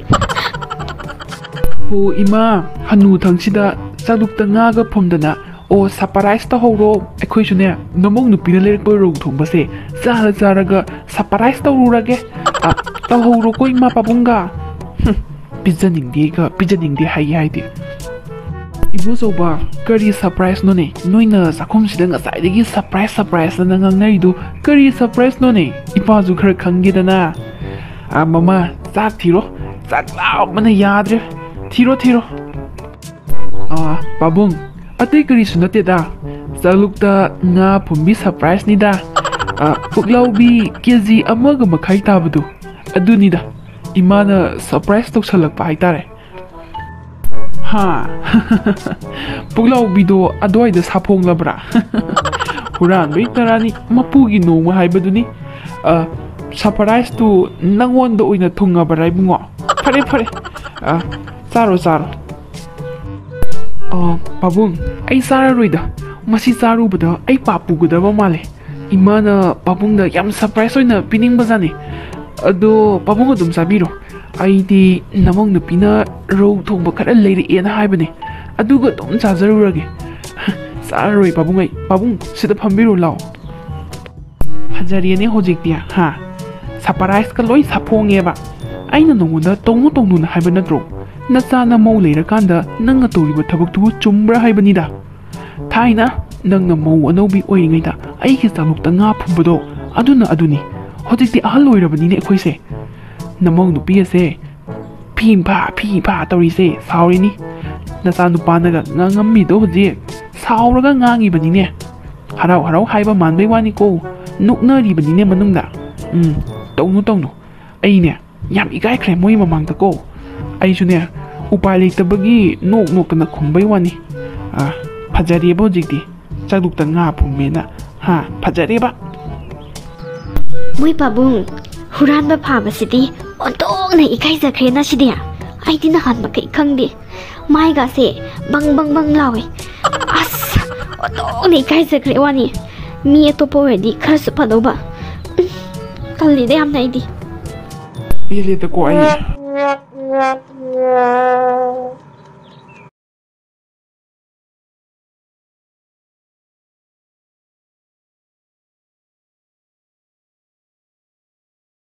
ꯍꯣ ꯏꯃꯥ, ꯍꯅꯨ ꯊꯪꯁꯤꯗ ꯆꯥꯛꯂꯨꯛꯇ ꯉꯥꯒ ꯐꯨꯝꯗꯅ, ꯑꯣ, ꯁꯔꯄ꯭ꯔꯥꯏꯖ ꯇꯧꯍꯧꯔꯣ꯫ ꯑꯩꯈꯣꯏꯁꯨꯅꯦ, ꯅꯃꯧ ꯅꯨꯄꯤꯅ ꯂꯩꯔꯛꯄ ꯔꯧ ꯊꯣꯡꯕꯁꯦ ꯆꯥꯔ ꯆꯥꯔꯒ ꯁꯔꯄ꯭ꯔꯥꯏꯖ ꯇꯧꯔꯨꯔꯒꯦ꯫ ꯑ, ꯇꯧꯍꯧꯔꯣꯀꯣ ꯏꯃꯥ ꯄꯥꯕꯨꯡꯒ꯫ ꯍꯨꯝ, ꯄꯤꯖꯅꯤꯡꯗꯦꯒ ꯄꯤꯖꯅꯤꯡꯗꯦ ꯍꯥꯏꯒꯦ ꯍꯥꯏꯗꯦ꯫ ꯏꯕꯣꯆꯧꯕ, ꯀꯔꯤ ꯁꯔꯄ꯭ꯔꯥꯏꯖꯅꯣꯅꯦ? ꯅꯣꯏꯅ ꯆꯥꯛꯈꯨꯝꯁꯤꯗ ꯉꯁꯥꯏꯗꯒꯤ ꯁꯔꯄ꯭ꯔꯥꯏꯖ, ꯁꯔꯄ꯭ꯔꯥꯏꯖ ꯑꯅ ꯉꯥꯡꯅꯔꯤꯗꯨ ꯀꯔꯤ ꯁꯔꯄ꯭ꯔꯥꯏꯖꯅꯣꯅꯦ? ꯏꯄꯥꯁꯨ ꯈꯔ ꯈꯪꯒꯦꯗꯅ꯫ ꯑ, ꯃꯃꯥ, ꯆꯥꯛ ꯊꯤꯔꯣ꯫ ꯆꯥꯛ ꯂꯥꯝꯕꯅ ꯌꯥꯗ꯭ꯔꯦ꯫ ꯊꯤꯔꯣ, ꯊꯤꯔꯣ꯫ ꯑ, ꯄꯥꯕꯨꯡ, ꯑꯇꯩ ꯀꯔꯤꯁꯨ ꯅꯠꯇꯦꯗ꯫ ꯆꯥꯛꯂꯨꯛꯇ ꯉꯥ ꯐꯨꯝꯕꯤ ꯁꯔꯄ꯭ꯔꯥꯏꯖꯅꯤꯗ꯫ ꯑ, ꯄꯨꯛꯂꯥꯎꯕꯤ ꯀꯦ ꯖꯤ ꯑꯃꯒ ꯃꯈꯥꯏ ꯇꯥꯕꯗꯨ, ꯑꯗꯨꯅꯤꯗ꯫ ꯏꯃꯥꯅ ꯁꯔꯄ꯭ꯔꯥꯏꯖ ꯇꯧꯁꯜꯂꯛꯄ ꯍꯥꯏꯇꯥꯔꯦ꯫ ꯍꯥ? ꯄꯨꯛꯂꯥꯎꯕꯤꯗꯣ ꯑꯗꯨꯋꯥꯏꯗ ꯁꯥꯐꯣꯡꯂꯕ꯭ꯔꯥ? ꯍꯨꯔꯥꯟꯕꯩ ꯇꯔꯥꯅꯤ, ꯃꯄꯨꯒꯤ ꯅꯣꯡꯃ ꯍꯥꯏꯕꯗꯨꯅꯤ꯫ ꯑ, ꯁꯔꯄ꯭ꯔꯥꯏꯖꯇꯨ ꯅꯪꯉꯣꯟꯗ ꯑꯣꯏꯅ ꯊꯨꯡꯉꯕ꯭ꯔꯥ ꯏꯕꯨꯡꯉꯣ? ꯐꯔꯦ, ꯐꯔꯦ꯫ ꯑ, ꯆꯥꯔꯣ, ꯆꯥꯔꯣ꯫ ꯑ, ꯄꯥꯕꯨꯡ, ꯑꯩ ꯆꯥꯔꯔꯣꯏꯗ꯫ ꯃꯁꯤ ꯆꯥꯔꯨꯕꯗ ꯑꯩ ꯄꯥꯞ ꯄꯨꯒꯗꯕ ꯃꯥꯜꯂꯦ꯫ ꯏꯃꯥꯅ ꯄꯥꯕꯨꯡꯗ ꯌꯥꯝ ꯁꯔꯄ꯭ꯔꯥꯏꯖ ꯑꯣꯏꯅ ꯄꯤꯅꯤꯡꯕꯖꯥꯠꯅꯤ꯫ ꯑꯗꯣ ꯄꯥꯕꯨꯡ ꯑꯗꯨꯝ ꯆꯥꯕꯤꯔꯣ꯫ ꯑꯩꯗꯤ ꯅꯃꯧ ꯅꯨꯄꯤꯅ ꯔꯧ ꯊꯣꯡꯕ ꯈꯔ ꯂꯩꯔꯛꯑꯦꯅ ꯍꯥꯏꯕꯅꯦ꯫ ꯑꯗꯨꯒ ꯑꯗꯨꯝ ꯆꯥꯖꯔꯨꯔꯒꯦ꯫ ꯆꯥꯔꯔꯣꯏ ꯄꯥꯕꯨꯡ ꯑꯩ꯫ ꯄꯥꯕꯨꯡ, ꯁꯤꯗ ꯐꯝꯕꯤꯔꯣ ꯂꯥꯎ꯫ ꯐꯖꯔꯦꯅꯦ ꯍꯧꯖꯤꯛꯇꯤ, ꯍꯥ? ꯁꯔꯄ꯭ꯔꯥꯏꯖꯀ ꯂꯣꯏ ꯁꯥꯐꯣꯡꯉꯦꯕ꯫ ꯑꯩꯅ ꯅꯉꯣꯟꯗ ꯇꯧꯅꯨ ꯇꯧꯅꯨꯅ ꯍꯥꯏꯕ ꯅꯠꯇ꯭ꯔꯣ? ꯅꯆꯥ ꯅꯃꯧ ꯂꯩꯔꯀꯥꯟꯗ ꯅꯪꯅ ꯇꯧꯔꯤꯕ ꯊꯕꯛꯇꯨꯕꯨ ꯆꯨꯝꯕ꯭ꯔꯥ ꯍꯥꯏꯕꯅꯤꯗ꯫ ꯊꯥꯏꯅ ꯅꯪꯅ ꯃꯧ ꯑꯅꯧꯕꯤ ꯑꯣꯏꯔꯤꯉꯩꯗ ꯑꯩꯒꯤ ꯆꯥꯛꯂꯨꯛꯇ ꯉꯥ ꯐꯨꯝꯕꯗꯣ, ꯑꯗꯨꯅ ꯑꯗꯨꯅꯤ꯫ ꯍꯧꯖꯤꯛꯇꯤ ꯑꯍꯜ ꯑꯣꯏꯔꯕꯅꯤꯅꯦ ꯑꯩꯈꯣꯏꯁꯦ꯫ ꯅꯃꯧ ꯅꯨꯄꯤ ꯑꯁꯦ ꯐꯤ ꯐꯥ, ꯐꯤ ꯐꯥ ꯇꯧꯔꯤꯁꯦ ꯁꯥꯎꯔꯤꯅꯤ꯫ ꯅꯆꯥꯅꯨꯄꯥꯅꯒ ꯉꯥꯡꯉꯝꯃꯤꯗꯣ ꯍꯧꯖꯤꯛ ꯁꯥꯎꯔꯒ ꯉꯥꯡꯉꯤꯕꯅꯤꯅꯦ꯫ ꯍꯔꯥꯎ ꯍꯔꯥꯎ ꯍꯥꯏꯕ ꯃꯥꯟꯕꯩ ꯋꯥꯅꯤꯀꯣ, ꯅꯣꯛꯅꯔꯤꯕꯅꯤꯅꯦ ꯃꯅꯨꯡꯗ꯫ ꯎꯝ, ꯇꯧꯅꯨ ꯇꯧꯅꯨ꯫ ꯑꯩꯅꯦ ꯌꯥꯝ ꯏꯀꯥꯏꯈ꯭ꯔꯦ ꯃꯣꯏ ꯃꯃꯥꯡꯗꯀꯣ꯫ ꯑꯩꯁꯨꯅꯦ ꯎꯄꯥꯏ ꯂꯩꯇꯕꯒꯤ ꯅꯣꯛ ꯅꯣꯛꯇꯅ ꯈꯨꯝꯕꯩ ꯋꯥꯅꯤ꯫ ꯑ, ꯐꯖꯔꯦꯕ ꯍꯧꯖꯤꯛꯇꯤ꯫ ꯆꯥꯛꯂꯨꯛꯇ ꯉꯥ ꯐꯨꯝꯃꯦꯅ꯫ ꯍꯥ, ꯐꯖꯔꯦꯕ꯫ ꯃꯣꯏ ꯄꯥꯕꯨꯡ, ꯍꯨꯔꯥꯟꯕ ꯐꯥꯕꯁꯤꯗꯤ ꯑꯣꯟꯊꯣꯛꯅ ꯏꯀꯥꯏꯖꯈ꯭ꯔꯦꯅ ꯁꯤꯗꯤ꯫ ꯑꯩꯗꯤ ꯅꯍꯥꯟꯃꯈꯩ ꯈꯪꯗꯦ꯫ ꯃꯥꯏꯒꯥꯁꯦ ꯕꯪ ꯕꯪ ꯕꯪ ꯂꯥꯎꯋꯦ꯫ ꯑꯁ, ꯑꯣꯟꯊꯣꯛꯅ ꯏꯀꯥꯏꯖꯈ꯭ꯔꯦ ꯋꯥꯅꯤ꯫ ꯃꯤ ꯑꯇꯣꯞꯄ ꯑꯣꯏꯔꯗꯤ ꯈꯔꯁꯨ ꯐꯗꯧꯕ꯫ ꯎꯝ, ꯇꯜꯂꯤꯗ ꯌꯥꯝꯅ ꯑꯩꯗꯤ꯫ ꯄꯦꯜꯂꯦꯗꯀꯣ ꯑꯩ꯫